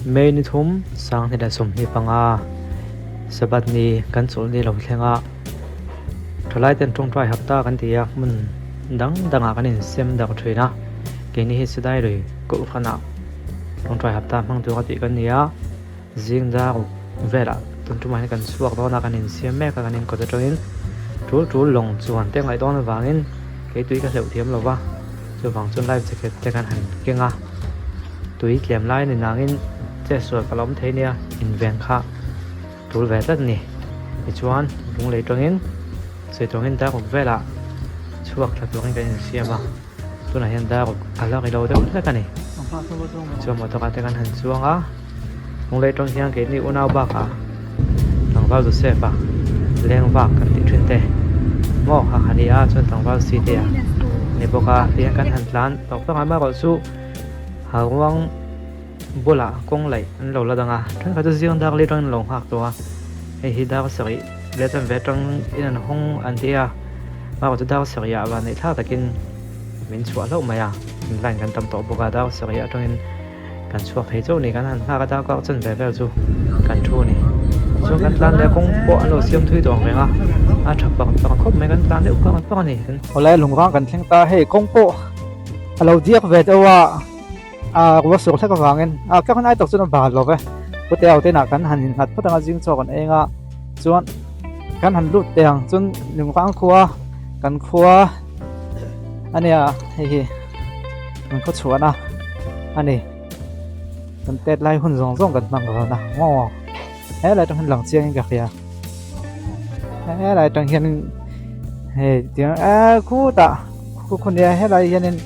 May ni thum Sanghni leh 25 Sabbath ni kan chawlh ni lo thleng a, thalai ten tawngtai hapta kan ti a, hmun dang dangah kan insem darh thin a, keini hi Sidailui Kohhranah tawngtai hapta hmang tur a tih kan ni a. Zing dar velah tun tumah hian kan chhuak dawn a, kan insiam mek a, kan inkawt atangin tul tul lawng chuan te ngaih dawn avangin kei tui ka hleuh thiam lo va, chuvang chuan life jacket te kan han keng a, tui tlem lai a ni nangin chetsual ka la awm thei nia, inven kha tul ve tlat a ni. Tichuan lunglei tangin sawi tawngin dar ruk velah chhuak thla turin kan insiam a. Tunah hian dar a la ri lo deuh hlek a ni. Chuan motor ah te kan han chuang a, Lunglei tawng hian keini unau bakah tlangval Joseph a leng vak kan tih thin te maw kha kha ni a, chuan tlangval Site a ni bawk a, tihian kan han tlan tawk tawk a, amaherawh chu haruang bulah kawng laih an lo la dang a, thenkhat chu zing dar li atangin an lo nghak tawh a, hei hi dar sarih leh chanve atang in an hawng an ti a, amaherawh chu dar sarih ah van neih thlak takin min chhuah hlauh mai a, line kan tam tawh bawk a, dar sarih atangin kan chhuak thei chauh a ni, kan han nghak a dar kar chanve vel chu kan thu a ni, chuan kan tlan leh kawng pawh an lo siam thui tawh ang reng a, a tha pak pak khawp mai kan tlan deuh pak pak a ni. Awle lungrang kan thleng ta hei kawng pawh a lo diak ve deuh a. A ruah sur hlek avangin a ka hun ai tak chuan a bal lo ve. Pute ho te inah kan han innghat phawt ang a zing chhuak an eng a chuan kan han lut teh ang chuan Lungvang khua kan khua a nia hei hi kan khaw chhuahna a ni. Kan tet lai hun zawng zawng kan hmang rawn a maw helai atang hian lang chiang in ka hria helai atang hian hei tiang eee khutah. Khu khu nia helai hianin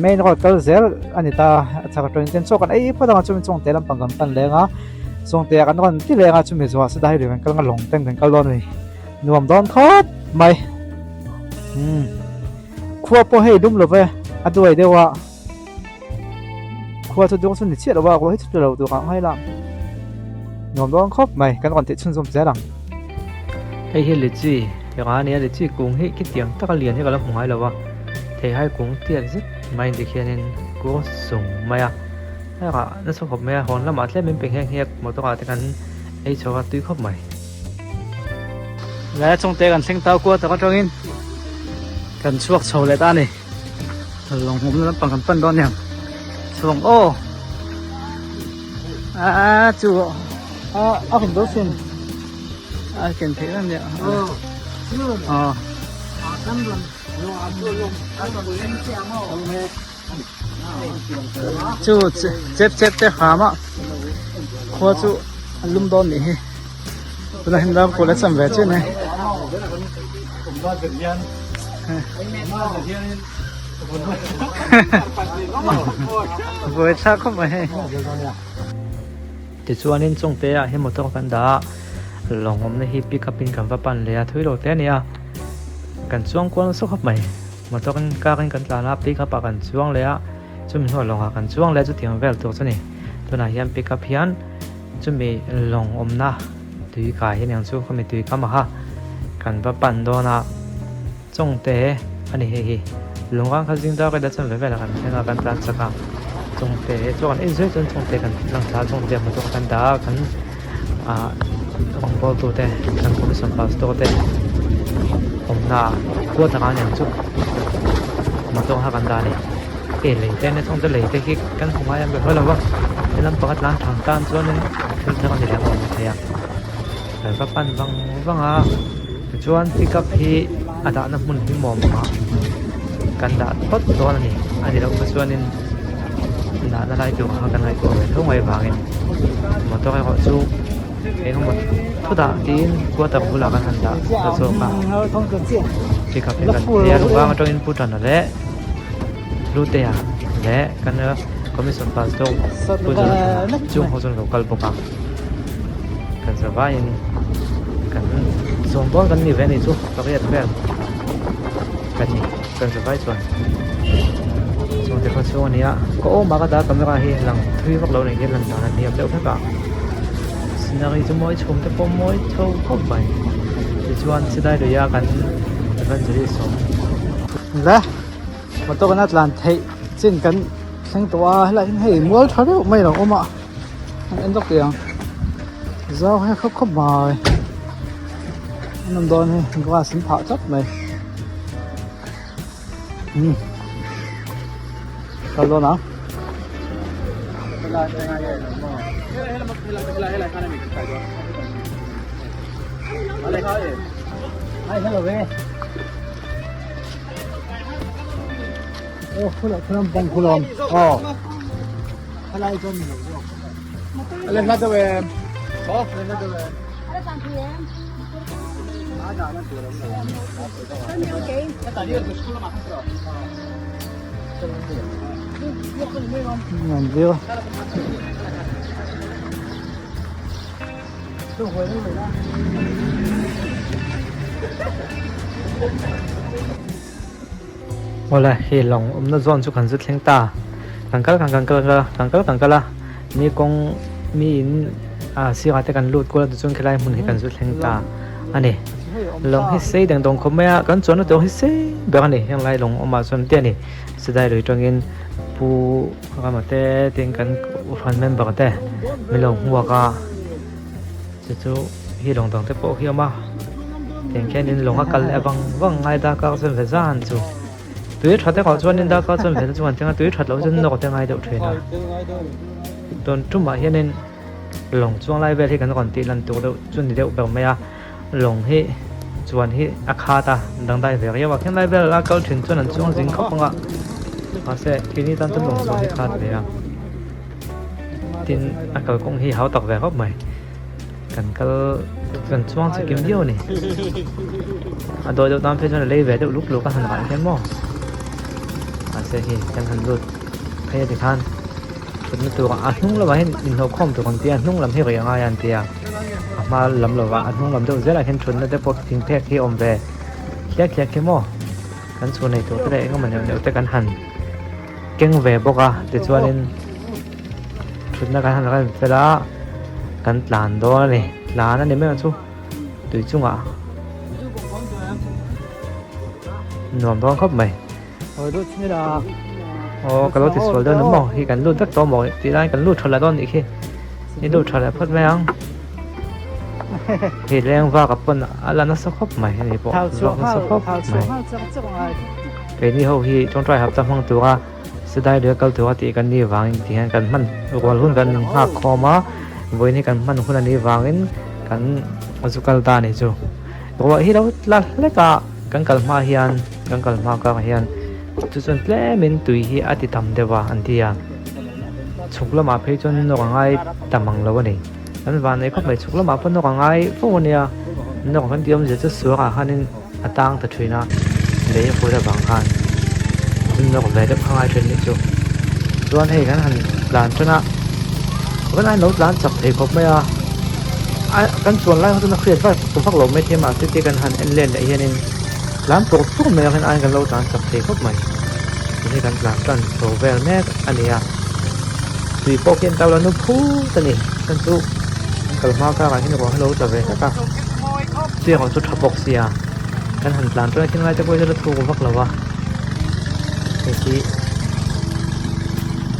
main road kal zel a ni ta a chhak atangin chuan chaw kan ei phawt anga chumi chawngte lampang kan pan leng a chawngte ah kan rawn ti leng a chumi zawhah saw dai lui kan kal anga lawng ten kan kal dawn a ni nuam dawn khawp mai umm khua pawh hei dum lo ve a duai deuh a khua chu dawng chu ni chiah lo a ruah hi chu tla lo tur ang hai la nuam dawn khawp mai kan rawn tih chhunzawm zel ang. Hei hi litchi eng a nia litchi kung hi khitiang taka lian hi ka lo hmu ngai lo a theihai kung tiat zet mai ni khianin kung sung mai a hengah nasa khawp mai a hawn lamah tlem in pe nghe nghe motor ah te kan ei chho a tui khawp mai. Lai a chungte kan thleng tau kual tak atangin kan chhuak chho leh ta a ni. Lawng awmna lampang kan pan dawn aniang chuang aw a chu a a hun dawn sin a ken theih reng nia aw chu chep chep te hram a khua chu a lum dawn nih hi tunah hian ram kawlh a cham ve chiah mai. Buai thlak khawp mai hei. Tichuanin chungte ah hi motor kan dah a, lawng awmna hi pick up in kan va pan leh a, thui lo te a ni a, kan chuang kual nasa khawp mai. Motor in car in kan tlan a, pick up ah kan chuang leh a, chumi hnuah lawngah kan chuang leh a chutiang vel tur chu a ni. Tunah hian pick up hian chumi lawng awmna tui kai hi aniang chu khami tui kam ah kha kan va pan dawn a. Chawngte a ni hei hi. Lungrang kha zing dar vel a chuan ve velah kan thleng a, kan tlan chak a. Chawngte chu kan en zui chuan chawngte kan lang thla a, chawngte hmu chu kan dah a, kan ah rawngbawltu te kan commission pastor te awmna kua takah aniang chu motor kha kan dah a ni. Hei lei te ania chawngte lei te khi kan hmu ngai em ka hre lo va, he lampang a tlan thang tan chuanin thil thar a ni leh awm thei a. Kan va pan vang vang a tichuan pickup hi a dahna hmun hi mawm ah kan dah phawt dawn a ni a ni loh kha chuanin dahna lai tur kha kan ngaihtuah ve tho mai vangin motor erawh chu eng emaw thu dah tiin quarter bulah kan han dah ta zawk a pickup hi kan phei a lung atangin pu tana leh Lutea leh kan commission pastor pu Jonathan chung ho chuan lo kal bawk a. Kan zavaiin kan zawm dawn kan ni ve a ni chu pariat vel kan ni kan zavai chuan chungte khaw chhung a ni a ka awm ah ka dah camera hi lang thui vak lo nei hian lan dan a hniam deuh vek a scenery chu mawi chhum te pawh mawi chho khawp mai tichuan chilai lui a kan evangelist awm le motor kan a tlan theih chin kan thleng tawh a helai hian hei mual tha deuh mai a lo awm a. An en vak teh ang zau hi khawp khawp mai an awm dawn hi grass an phah tlat mai umm kal dawn ang. Awle hei lawng awmna zawn chu kan zu thleng ta kan kal kan kan kal a kan kal kan kal a mi kawng mi in ah sirah te kan lut kual a tichuan khilai hmun hi kan zu thleng ta a ni lawng hi sei dang dawng khawp mai a kan chuanna tur hi sei ber a ni heng lai lawng awmah chuan te a ni sidai lui tangin pu rama te tin kan kohhran member te min lo hmuak a chu chu hi lawng dang te pawh hi a awm a tiang khianin lawng a kal leh vang vang ngai darkar chuan ve zan chu tui tha te kawh chuanin darkar chuan ve te chu an thleng a tui that loh chuan nawk te ngai deuh thin a tun tumah hianin lawng chuang lai vel hi kan rawn tih lan tur deuh chu ni deuh ber mai a lawng hi chuan hi a khat a dangdai ve riau a khenlai vel a kal thin chuan an chuang zing khawp ang a mahse keini tan chuan lawng chuan hi khat ve a tin a kalkawng hi hau tak ve khawp mai kan kal kan chuang chi kim viau a ni a dawi deuh tan phei chuan a lei ve deuh luk luk a han rah hian maw mahse hei kan han lut phei a tikhan thutna tur a hnung lamah hian inhlawh khawm tur an ti a hnung lam hi rih a ngai a an ti a a hma lam lovah a hnung lam deuh zelah hian thutna te pawh thing phek hi a awm ve khiak khiak khi maw kan chhun nei tur te leh engemaw neuh neuh te kan han keng ve bawk a tichuanin thutna kan han rem fel a kan tlan dawn a ni tlan a ni mai ang chu tui chungah nuam dawn khawp mai. Aw ka lo ti sual dawn maw hi kan lut vek tawh maw tih lai kan lut tha leh dawn nih khi i lut tha leh phawt mai ang hei leng vak a pawn a la nasa khawp mai hei pawh vak nasa khawp mai keini ho hi tawngtai hapta hmang tura sidai lui a kal tura tih kan nih vangin ti hian kan hman rual hun kan nghak khawm a vawiin hi kan hman hun a nih vangin kan zu kal ta a nih chu ruah hi lo tla hlek a kan kal hma hian. Kan kal hma kar hian chu chuan tlemin tui hi a ti tam deuh a an ti a, chhuk lamah phei chuan nawk a ngai tam ang lo a ni. Kan van nei khawp mai chhuk lamah pawh nawk a ngai fo a nia, nawk kan tih awmzia chu suarah khanin a tang ta thin a, lei a fur avang khan chu nawk ve deuh kha ngai thin nih chu. Chuan hei kan han tlan tan a, kan ain lo tlan chak thei khawp mai a, a kan chuan lai ho chuan a hriat vak vak lo mai thei mahse tia kan han en let leh hianin. Tlan tawh tawh mai ang hian kan lo tlan chak thei khawp mai. Tih hi kan tlan tan chho vel mek a ni a. Tui pawh khi an tau la nu phut a ni. Chuan chu an kal hma karah hian ruah hi lo tla ve hlek a. Tui erawh chu tha bawk sia. Kan han tlan tawh a thil ngai te pawh hi chu la thuk vak lo a. Hei hi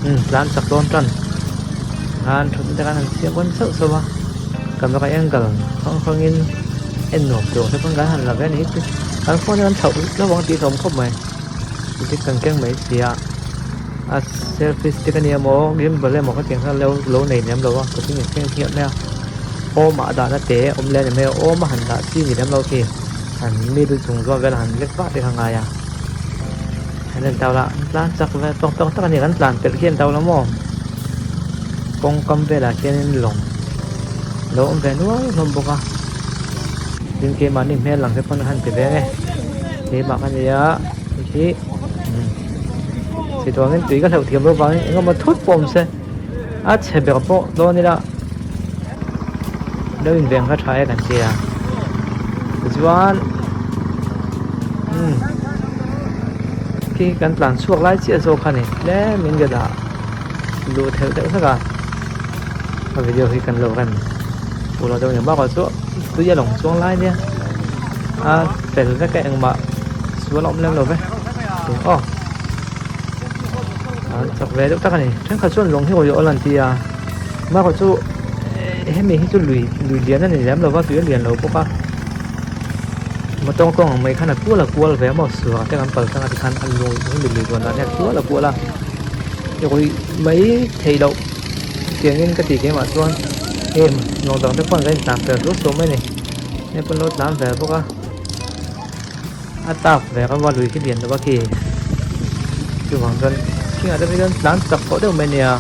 umm tlan chak dawn tan. Khan thutna te khan han siam kual sauh sauh a. Camera angle hrang hrangin en nuam tur te pawn kan han la ve a ni hi kan phone hian thlauh hlauh ang tih hlawm khawp mai dik kan keng mai si a a selfie stick a nia maw gimbal emaw khatiang khan lo lo nei lem lo a kuttin in keng hiah mai a awm ah dahna te awm leh a ni mai a awm a han dah chi ni lem lo khi han mi lu chung zawn vel han lek vah te kha ngai a an en tau la an tlan chak ve tawk tawk tak a ni kan tlan pelh khi an tau la maw kawng kam velah khianin lawng lo awm ve nual hlawm bawk a tin keimahni hmel lang te pawn a han ti ve ang e keimah ka nia hei hi chutiangin tui ka hlauh thiam loh vangin eng emaw thut pawh awm se a chhe ber pawh dawn ila lo inveng kha tha e kan ti a tichuan umm khi kan tlan chhuak lai chiah zawk kha ni tlem in ka dah luh theih deuh hlek a a video hi kan lo rem fuh lo deuh a ni bakah chu tui a lawng chuang lai nia a fel vek a engmah sual a awm lem lo ve aw a chak ve deuh tak a ni thenkhat chuan lawng hi awih awl an ti a. Marawh chu hemi hi chu lui lui lian a ni lem lo va tui a lian lo bawk a motor kawng ang mai khan a kual a kual ve a maw suar te kan pal tlang a tikhan a lui hemi lui luan dan hian a kual a kual a ruih mai theih loh tiangin ka tih keimah chuan heng lawng dang te pawh an lo intlan pel suau suau mai a ni hei pawh an lo tlan ve bawk a a tak ve reuh a lui khi lian lo a khi chuvang chuan khingah te phei chuan tlan chak tawh deuh mai a nia.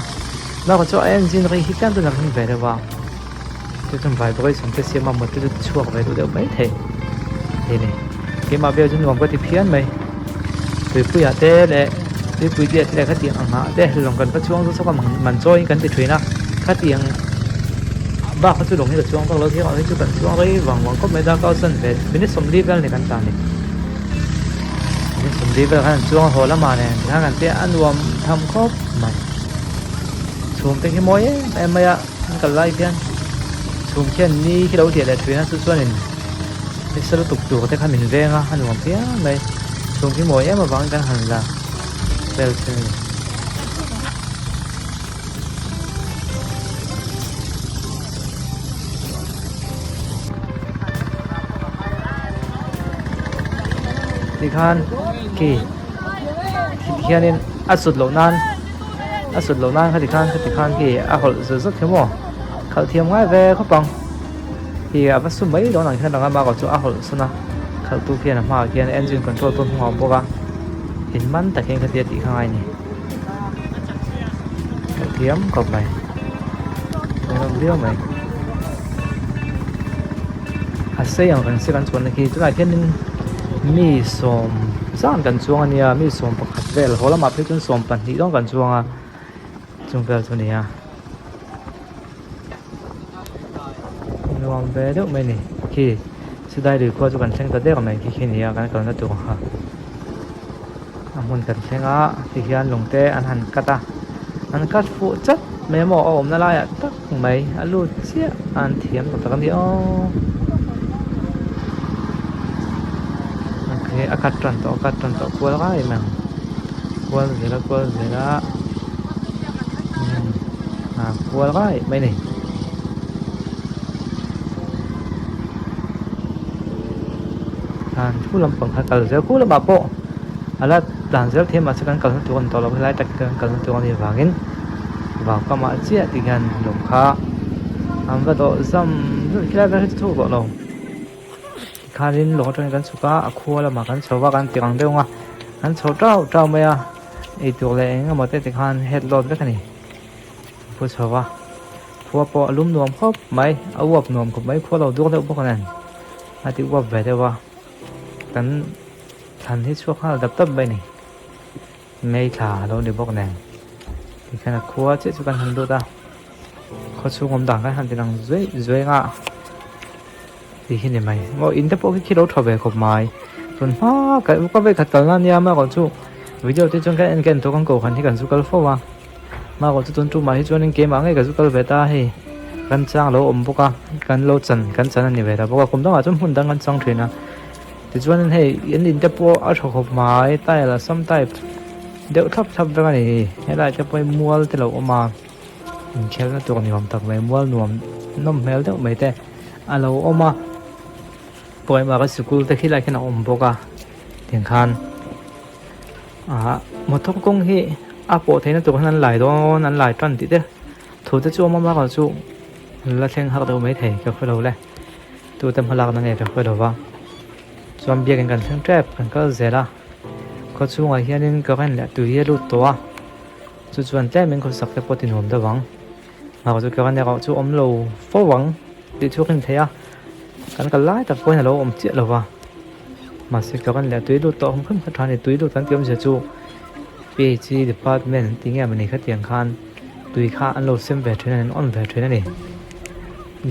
Bakah chu a engine rei hi tlem chu a hman ve deuh a chu chuan vibration te siam a motor chu chhuak ve duh deuh mai thei a ni keimah vel chu nuam ka ti phian mai tuipuiah te leh tuipui te leh khatiang ang ah te lawng kan va chuang zawk zawk a man chawiin kan ti thin a khatiang bak kha chu lawng hi ka chuang vak lo thei ang hi chu kan chuang rei vang vang khawp mai darkar chuan ve minute sawmli vel a ni kan tlan ni minute sawmli vel khan an chuang a haw lamah nen tikhan kan tia a nuam tham khawp mai. Chhum te khi mawi em em mai a an kal lai khian chhum khian ni khi lo hliah leh thin a chu chuanin nasa lutuk tur te kha min veng a a nuam phian mai chhum khi mawi em avangin kan han la vel thin a ni. Tikhan khi tikhianin a sut loh nan. A sut loh nan khati khan khati khan khi a hawlh zut zut kher maw khalh thiam ngai ve khawp ang khi a va su mai dawn ang hian a lang a bakah chu a hawlh sawn a khalh tu khian a hmaah khian engine control pawh a hmu bawk a in man tak hian khatia tih kha ngai a ni khalh thiam khawp mai ngaihnawm viau mai a sei ang reng si kan chuanna khi tunah khianin mi sawm zan kan chuang a nia mi sawm pakhat vel haw lamah phei chuan 12 dawn kan chuang a chung vel chu a ni a nuam ve deuh mai a ni khi chulai lui khua chu kan thleng ta der mai khi khi a ni a kan kalna tur kha a hmun kan thleng a tihian lung te an han cut a an cut fuh chat mai maw a awmna laiah tak mai a lut chiah a an thiam tak tak a ni aw a cut tan tawh a cut tan tawh kual ngai mai ang kual zel a kual zel a a kual ngai mai a ni. Khan khu lampang kha kal zel khu lamah pawh a la tlan zel thei mahse kan kalna tur a ni tawh lo helai tak hi kan kalna tur a nih avangin vau kamah chiah ti hian lawng kha an va dawh zam zam khilai vel hi chu thuk tawh lo tikhanin lawng atangin kan chhuk a a khua lamah kan chho va kan ti ang deuh ang a kan chho tau tau mai a eitur leh eng emaw te tikhan head load vek a ni. Pu chho va khua pawh a lum nuam khawp mai a uap nuam khawp mai khua lo dur deuh bawk nen a ti uap ve deuh a kan thlan hi chhuak nghal dap dap mai a ni mei thla a lo ni bawk nen tikhian a khua chiah chu kan han lut a khaw chhung awm dan kan han ti lang zuai zuai ang a tih hi ni mai maw in te pawh khi khi lo tha ve khawp mai tun hma ka vei khat kalna ania amaherawh chu video te chuan kan en ka en tawh kan kohhran hi kan zu kal fo a. Hmarawh chu tun tumah hi chuanin keimah ngei ka zu kal ve ta a hei kan chang lo awm bawk a kan lo chan kan chan a ni ve ta bawk a kum dangah chuan hmun dang kan chang thin a tichuanin hei an in te pawh a tha khawp mai tile a sam type deuh thlap thlap vek a ni helai te pawh hi mual te lo awm a inkhelhna tur ni awm tak mai mual nuam nawm hmel deuh mai te a lo awm a pawimawh sikul te khilai khian a awm bawk a tiang khan. Ah motor kawng hi a pawh theihna tur hian an lai dawn an lai tan tih te thu te chu awm a chu an la thleng harh deuh maithei ka hre lo le tute hma lakna nge ka hre lo va chuan biakin kan thleng tep kan kal zel a khaw chhungah hianin current leh tui hi a lut tawh a chu chuan tlemin khawsak te pawh ti nuam deuh ang mahse chu current erawh chu awm lo fo ang tih chu a rin theih a kan kal lai tak pawhin a lo awm chiah lo va. Mahse ka rawn leh tui lut tawh awm khawp tha a ni tui lut kan tih awmzia chu P_H_E department an tih nge mawni khatiang khan tui kha an lo sem ve thin a ni an on ve thin a ni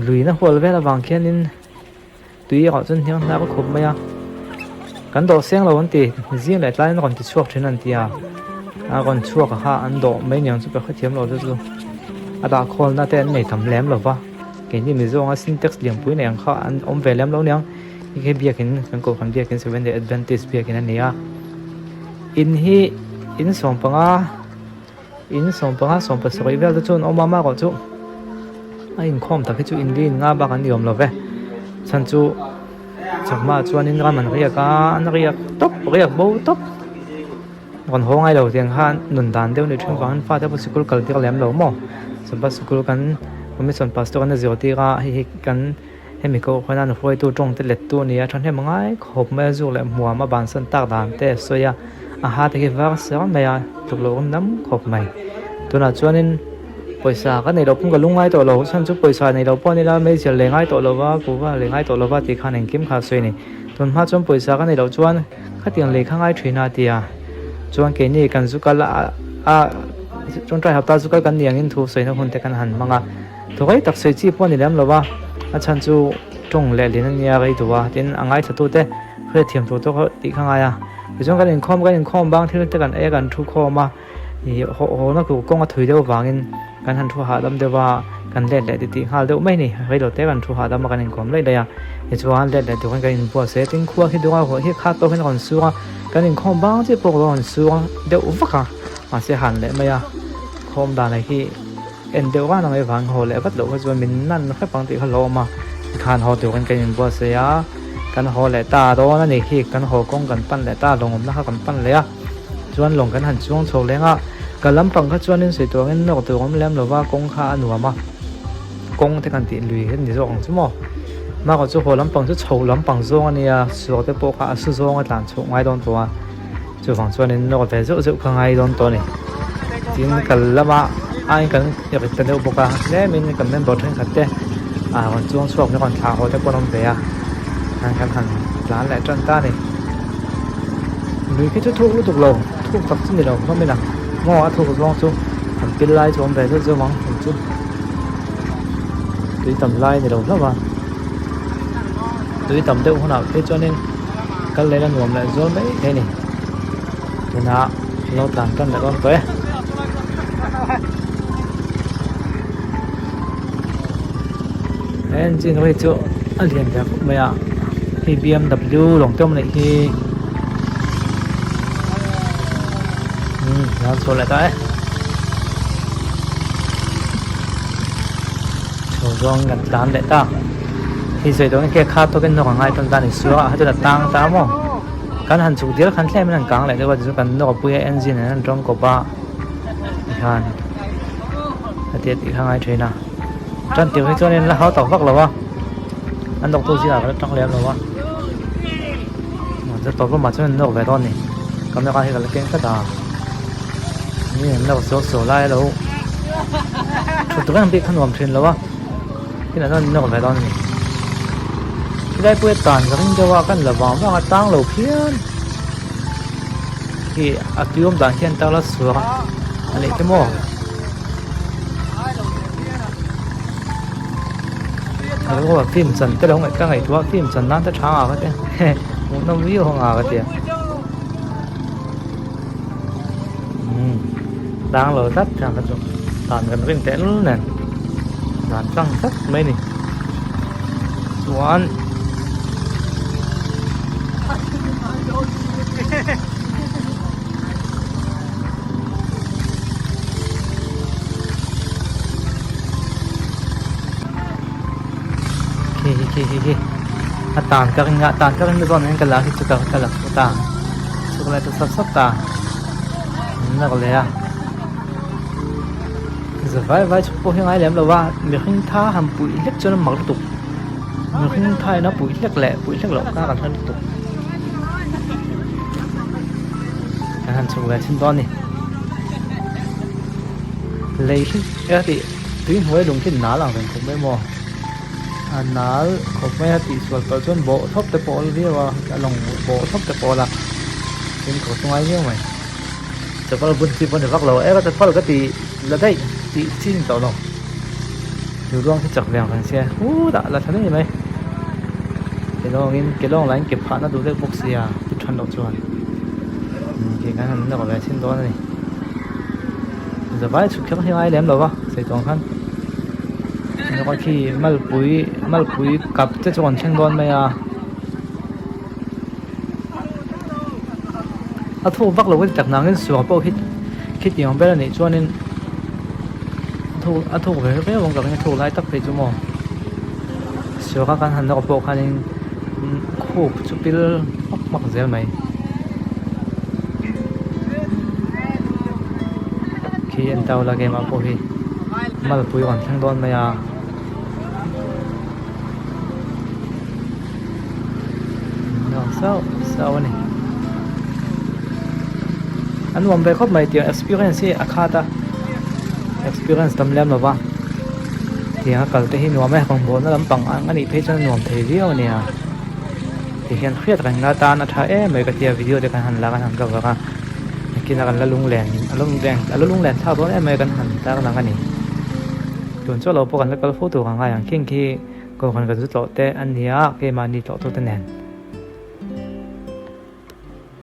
luina hual vel avang khianin tui erawh chuan hniang hnar a khup mai a kan dawh seng lo an ti zing leh tlaiin a rawn ti chhuak thin an ti a a rawn chhuak a kha an dawh mai niang chu ka hrethiam lo chu chu a dah khawlna te an nei tam lem lo va keini mizo anga sintex lianpui nei ang kha an awm ve lem lo niang. Hei biakin kan kohhran biakin Seventh Day Adventist biakin a ni a in hi in sawmpanga in sawmpanga sawmpasarih vel te chu an awm a amaherawh chu. A inkhawm tak hi chu in li in nga bak an ni awm lo ve chhan chu chakma ah chuanin ram an riak a an riak tawp riak bo tawp rawn haw ngai lo tiang khan nun dan deuh ni thin vangin fate pawh sikul kal tir lem lo maw chupa sikul kan commission pastor an zirtir a hei hi kan hemi koh khan a hruaitu tawng te let tu a ni a thahnem ngai khawp mai a zuk leh hmuam a bansan tak dan te a sawi a a ha te khi var ser mai a tluk loh awm dam khawp mai tunah chuanin pawisa ka neih loh pawh ka lungngai tawh lo chhan chu pawisa neih loh pawh a ni la meizial leh ngai tawh lova kuhva leh ngai tawh lova tih khan engkim kha a sawi a ni tun hma chuan pawisa ka neih loh chuan khatiang lei kha ngai thin a ti a chuan keini kan zu kal a a tawngtai hapta zu kal kan ni angin thu sawina hun te kan han hmang a. Thawhei tak sawi chi pawh a ni lem lo va, a chhan chu tawng leh lin a nia rei duh a, tin a ngaithla te hriatthiam tur tawk tih kha ngai a. Tichuan kan inkhawm kan inkhawm bang thil te kan ei a kan thu khawm a, ih haw hawna tur kawng a thui deuh avangin kan han thu hahdam deuh a, kan let leh titih nghal deuh mai a ni. Rei lo te kan thu hahdam a kan inkawm laih laih a, tichuan let leh turin kan inbuatsaih a, tin khua khi dawng a ruah hi khat tawkin a rawn sur a, kan inkhawm bang chiah pawh a rawn sur deuh vak a, mahse a han leh mai a, khawm danah hi. En deuh rang rang avang haw leh vat loh kha chuan min nan hrep ang tih kha hlawm a, tikhan haw turin kan inbuatsaih a, kan haw leh ta dawn a ni khi, kan haw kawng kan pan leh ta, lawng awmna kha kan pan leh a, chuan lawng kan han chuang chho leng a, ka lampang kha chuanin sawi tur angin nawr tur awm lem lova kawng kha a nuam a, kawng te kan tih lui hi ni zawk ang chu maw, mahka chu haw lampang chu chho lampang zawng a nia, suar te pawh kha a su zawng a tlan chhoh ngai dawn tawh a. Chuvang chuanin nawr ve zeuh zeuh kha ngai dawn tawh a ni. Tin kal lama aiin kan rit ta deuh bawk a, tlemin kan member thenkhat te ah rawn chuang chhuak mai rawn thlah haw te pawh an awm ve a, khan kan han tlan leh tan ta a ni. Lui khi chu thuk lutuk lo, thuk tak chu ni lo hlawm ila maw a thuk zawng chu an pil lai chu awm ve zeuh zeuh ang hmun chu tui tam lai a ni lo hlauh a, tui tam deuh hunah phei chuanin. Kal leh la nuam leh zual mai thei a ni. Tunah lo tlan tan leh dawn tawh e. He engine hi chu a lian ve khawp mai a, hei B_M_W lawng te awm a nih hi. Umm tlan chhuah leh ta e. Chho zawng kan tlan leh ta. Hei sawi dawn khi a kha tawkin nawk a ngai tawn ta a ni suak a hetiang a tang ta maw kan han chhuk dial khan thlem in an kang leh deuh a tichuan kan nawk a pui a engine an tawng kawp a tikhan heti a tih kha a ngai thin a tan tir hi chuan in la hau tak vak lo a an nawk tu zingah kan la tang lem lo a mahse tawp lamah chuan an nawk ve dawn a ni camera hi ka la keng tlat a mi an nawk suau suau lai alo thut reng bik kha nuam thin lo a. Tin an nawk ve dawn a ni. Khilai pawh hi tan ka ring deuh a kan la vang vang a tang lo phian. Khi a tui awm dan khian tak la suak a nih khi maw. Ka film chan te lo ngaih ka ngaihtuah a film chan nan te tha ang a ka ti a hmuhnawm viau ang a ka ti a. Umm tang lo tlat thang kha chu dan kan rin teh lul nen dan tlang tlat mai ni chuan khi khi khi khi a tan ka ring a tan ka ring na zawn hian ka la hi chu ka ka la chhuah ta. Chhuk leh ta sap sap ta nak leh a za vai vai chhuk pawh hi ngai lem lo va mihring tha han puih hlek chuan a mak lutuk mihring tha in a puih hlek leh puih hlek loh kha kan hre lutuk kan han chhuk ve chhin dawn a ni lei hi eng a tih tui hnuai lung khi nal ang reng khawp mai maw. A nal khawp mai a tihsual tawh chuan bawh thlawp te pawh a awl viau a a lawng bawh thlawp te pawh a awl a tin kawr chu ngai viau mai chapal bun chi pawh a ni vak lo e ka chapal ka ti la daih tih chi ni tawh lo chu ruang hi chak ve ang reng sia hutah la tha daih mai ke lawngin ke lawng lahin ke phah na duh deuh bawk sia ti than loh chuan ke kan han nawr ve chhin dawn a ni zavai chhuk kher hi a ngai lem lo va sawi tawng khan. Erawh khi malpui malpui kap te chu an thleng dawn mai a a thuk vak lo ka ti tak nangin suar pawh khi khitiang vel a nih chuanin a thuk a thuk ve viau ang ka ring a thuk lai tak phei chu maw suaka kan han nawr pawh khanin khup chu pil hmak hmak zel mai khi en tau la keimah pawh hi malpui rawn thleng dawn mai a. Sauh sauh a ni a nuam ve khawp mai tiang experience hi a khat a experience tam lem lova tiang a kal te hi nuam e rawngbawlna lampang ang a nih phei chuan a nuam thei viau a nia ti hian hriat reng na tan a tha em mai ka tia video te kan han lak a han cover a nakinah kan la lunglen a lunglen a la lunglen thlak dawn em mai kan han tar lang a ni tun chu a lo pawh kan la kal fo tur ang ngai ang khing khi. Kohhran kan zu tlawh te an ni a, keimahni tlawh tu te nen.